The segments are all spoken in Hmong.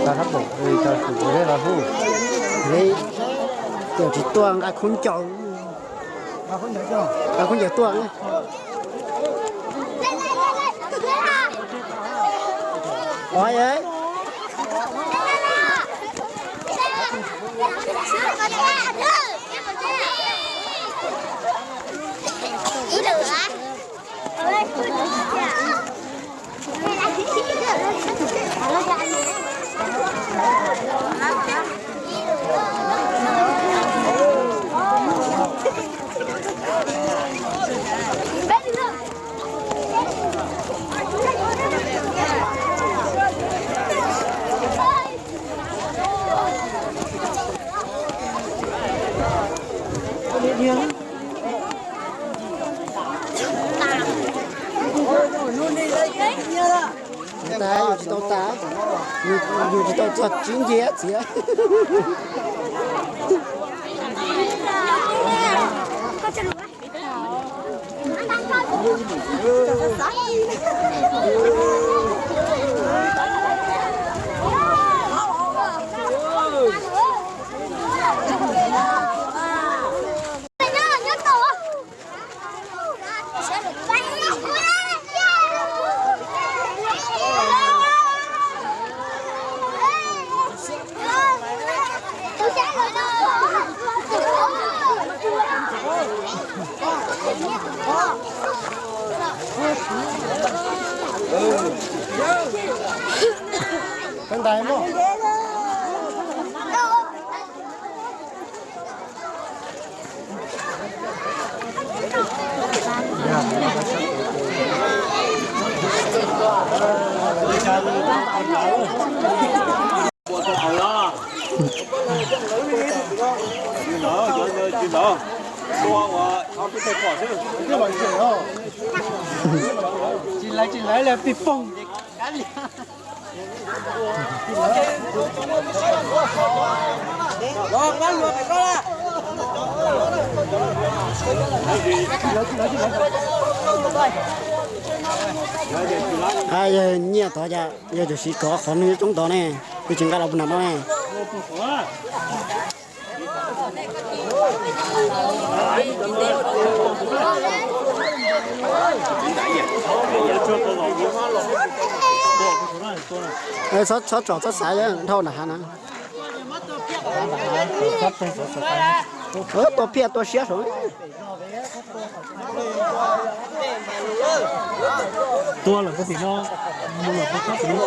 Tau rab pom, tau tus pom zeb los hu. Ces tsis tuaj nqa khaub ncaws. Nqa khaub ncaws tuaj. Ov, Tas, yus tsis tau tas, yus tsis tau txog tsib nce txiav. Koj ntais mog. Tsis lawv, tsis lawv, lawv pis poog. Nyiaj tod cas yog cov siv kov qhov nws coob tod ne, kuv tsis nqa los puag nram no ne. Txhob tsom txhob xaiv dhau nram hav na. Tua phiaj tua siab saud. Tua lawm puag tim no, mus lawm puag tim no.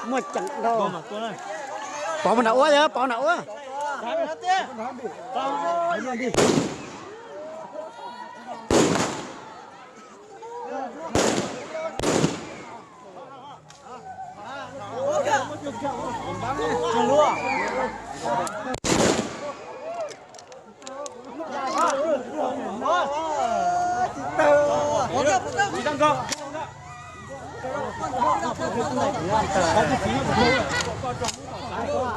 Muaj ceem dhau. Pov nram ua, yog pov nram ua.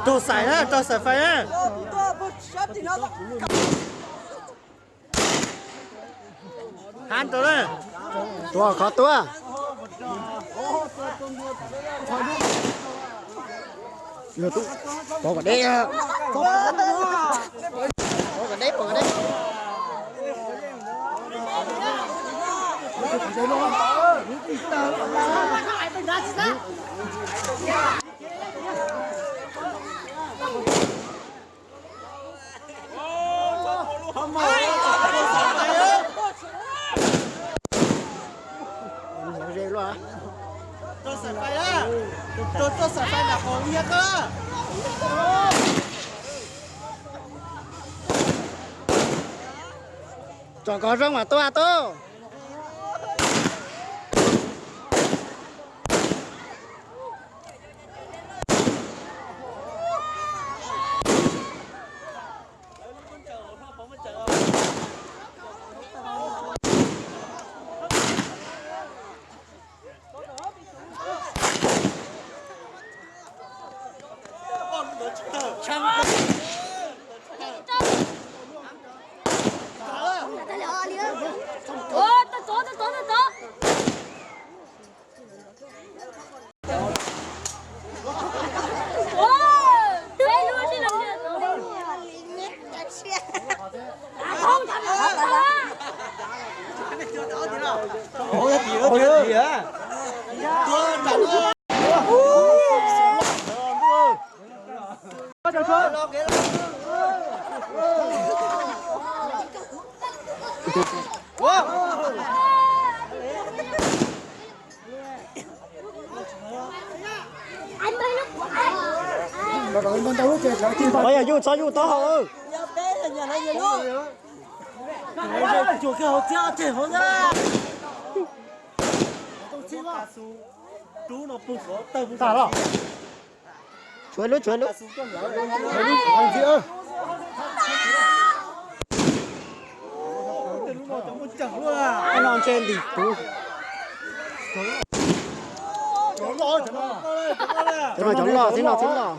Raug xaim na, raug xaim fais na. Hab rau na. Tua qhov tua. Pov kom deb. Pov kom deb, pov kom deb. Tsom kom zoo mas tua tub. Yog yus txhob yus taub hau. Tshuav lub, tshuav lub. No ntshe ntim kuv. Cov no cov loj, tib no tib loj.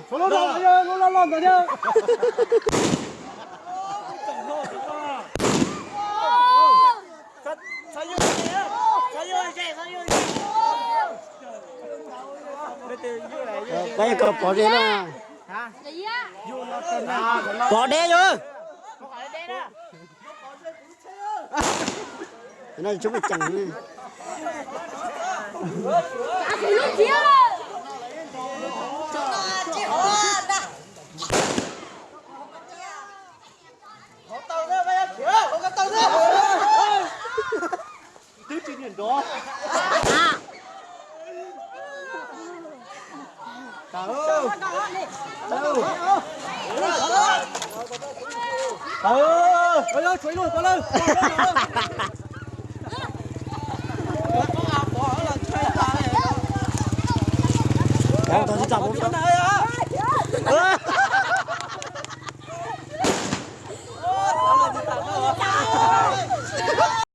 Peb yog koj pov ze na. Pov deb yus. Tsis muaj ceem li. Twb tsis niam nrov.